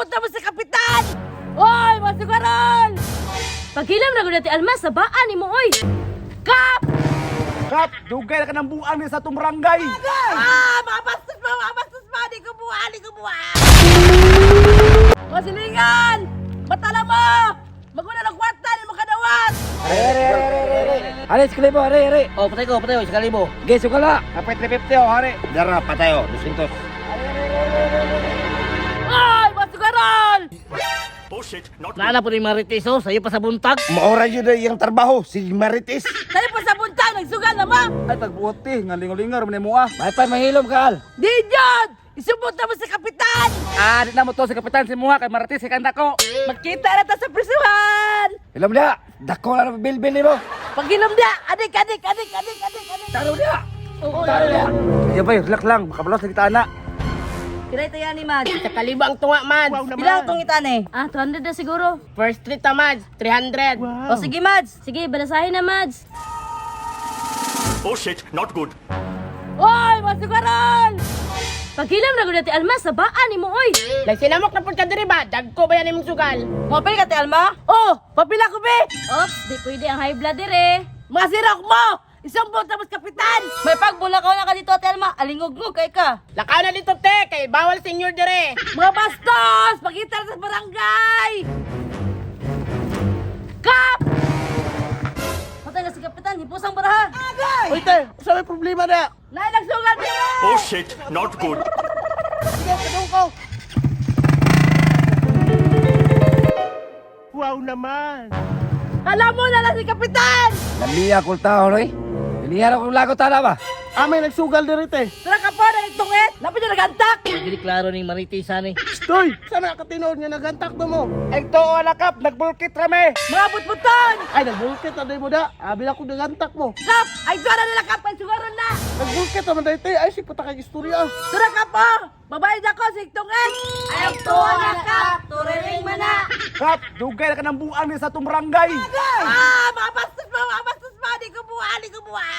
Isumbot na mo sa kapitan! Oy, masugaron! Paghilam na gud ti Alma sa baan nimo oy. Kap! Kap, dugay na ka ng buang ni sa atong barangay. Ah, mga bastos pa, mga bastos pa! Di ko buha, di ko buha! Mga silingan! Matala mo! Maguna ng kwarta, di mo kadawat! Are, are, are, are, are. Are, sekalibo, are, are. Oh, patay ko, patay ko, 1,000. Ge, sukala. Kapit 350 oh, hari. Dara, patay oh, 200. Oy, masugaron! Naala po ni Marites oh, sa'yo pa sa buntag. Maura yun na iyang trabaho, si Marites. Sa'yo pa sa buntag, nagsugal na mo! Ay pagbuot ti, nga lingaw-lingaw man mo ah. May pa mahilom ka al. Di yun! Isumbot na mo sa kapitan! Ah, di na mo to si kapitan si muha kay Marites si kanda ko. Magkita na ta sa prisuhan! Hilom dia. Dako na ng bilbil nimo. Paghilam na! Adik, adik, adik, adik, adik, adik! Taro dia. Taro dia. Ay bay, relax lang, makabalos na kita ana. Kiray tayo ni Mads. 1,000 ang tunga, Mads. Pila ang tungitan eh? Ah, 200 na siguro. First street ta, Mads. 300. O sige Mads. Sige, balasahin na Mads. Oh shit, not good. Oy, masugaron! Paghilam na gud ti Alma sa baan nimo oy. Like sinamok na pud ka diri ba? Dagko ba yan imong sugal? Mapil ka, Te Alma? Oh, papila ko, be! Ops, di pwede ang high blood dire. Mga sirok mo! Isumbot na mo sa kapitan! May pagbulakaw na ka dito Ate Alma. Alingog-ngog kay ka. Lakaw na dito, te, kay bawal senior dire. Mga bastos! Pakita na sa barangay! Kap! Patay na si Kapitan, hipusang baraha. Uy, te, sa may problema na? Lain nagsugal dito! Oh shit, not good. Sige, kadung ko. Alam mo na lang si Kapitan! Lamiya kul tao oy. Dilihan ako lagot tala ba. Ah, may nagsugal diri, te. Tara ka po, nagtungit! Lapit na nagantak! Dili klaro ni Marites ani. Stoy! Sana katinood nga nagantak na mo. Ay to ala kap, nagbulkit rame. Mga butbuton! Ay, nagbulkit na mo da. Abi na ko nagantak mo. Kap! Ay, suara na lang kap! Ay, sugaron na! Nagbulkit naman dahil, te. Ay, si puta kay istorya. Tara ka po! Babayad ako si Tungit! Ayaw tuwa na kap, turiring mana. Kap, dugay na ka ng buang ni sa atong barangay. Ah! Mga bastos pa! Mga bastos pa! Di ko buha! Di ko buha!